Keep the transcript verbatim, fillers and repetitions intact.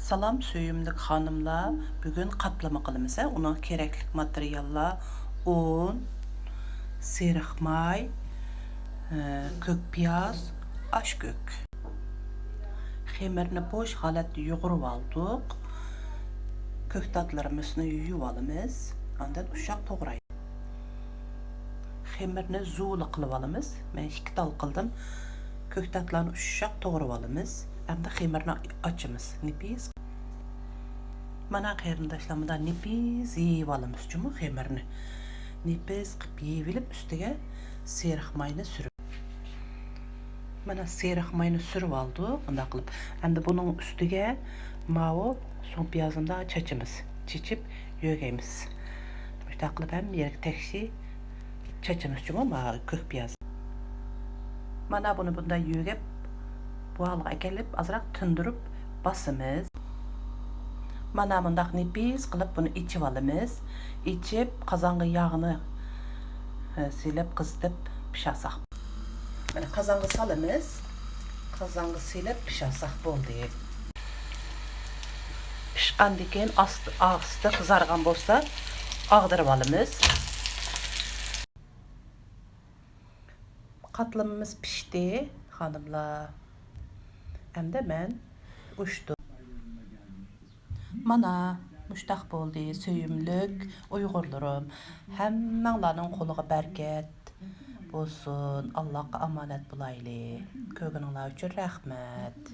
سالام سۆيۈملۈك خانىملار، بۈگۈن قاتلىما قىلىمىز. ھە، ئۇنىڭغا كېرەكلىك ماتېرىياللار: ئۇن، سېرىق ماي، ئە، كۆك پىياز، ئاش كۆك. خېمىرنى بوش ھالەتتە يۇغۇرۇپ ئالدۇق. كۆكتاتلىرىمىزنى يۇيۇپ ئالىمىز. ئاندىن ئۇششاق توغرايمىز. خېمىرنى زۇۋۇلا قىلىپ ئالىمىز. مەن ئىككى تال قىلدىم. كۆكتاتلارنى ئۇششاق توغراپ ئالىمىز. ئەمدى خېمىرنى ئاچىمىز. نېپىز. مانا قېرىنداشلار، مۇنداق نېپىز يېيىپ ئالىمىز جۇمۇ خېمىرنى. نېپىز قىلىپ يېيىۋېلىپ ئۈستىگە سېرىق ماينى سۈرۈپ. مانا سېرىق ماينى سۈرۈپ ئالدۇق، مۇنداق قىلىپ. ئەمدى بۇنىڭ ئۈستىگە ماۋۇ سوڭ پىيازنى چاچىمىز. چېچىپ يۆگەيمىز. مۇشۇنداق قىلىپ ھەممە يەرگە تەكشى چاچىمىز جۇمۇ، ماۋۇ كۆك پىياز. مانا بۇنى بۇنداق يۆگەپ، بۇ ھالغا ئەكېلىپ، ئازراق تىندۇرۇپ باسىمىز. مانا مۇنداق نېپىز قىلىپ بۇنى ئېچىۋالىمىز. ئېچىپ، قازانغا ياغنى، ئە، سېلىپ، قىزىتىپ پىشارساق. مانا قازانغا سالىمىز. قازانغا سېلىپ پىشارساق بولدى. پىشقاندىن كېيىن ئاست-، ئاستى قىزارغان بولسا، ئاغدۇرۇۋالىمىز. قاتلىمىمىز پىشتى، خانىملار. ئەمدى مەن ئۇشتۇم. مانا، مۇشتاق بولدى، سۆيۈملۈك ئۇيغۇرلىرىم. ھەممەڭلارنىڭ قولىغا بەرىكەت بولسۇن، ئاللاغا ئامانەت بولايلى. كۆرگىنىڭلار ئۈچۈن رەھمەت.